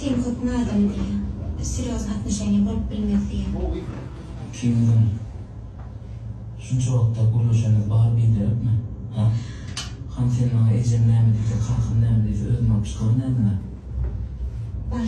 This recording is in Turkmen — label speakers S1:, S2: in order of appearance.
S1: Sen köp nadan diýýä. Serýozny atnoşeniýa bolup bilmez diýýä.
S2: Ikimiziň şunça wagtda gürleşenimiz bary biderekmi? Hä? Hany sen maňa ejem näme diýse, kakam näme diýse özüm alyp çykaryn näme?
S1: Bar.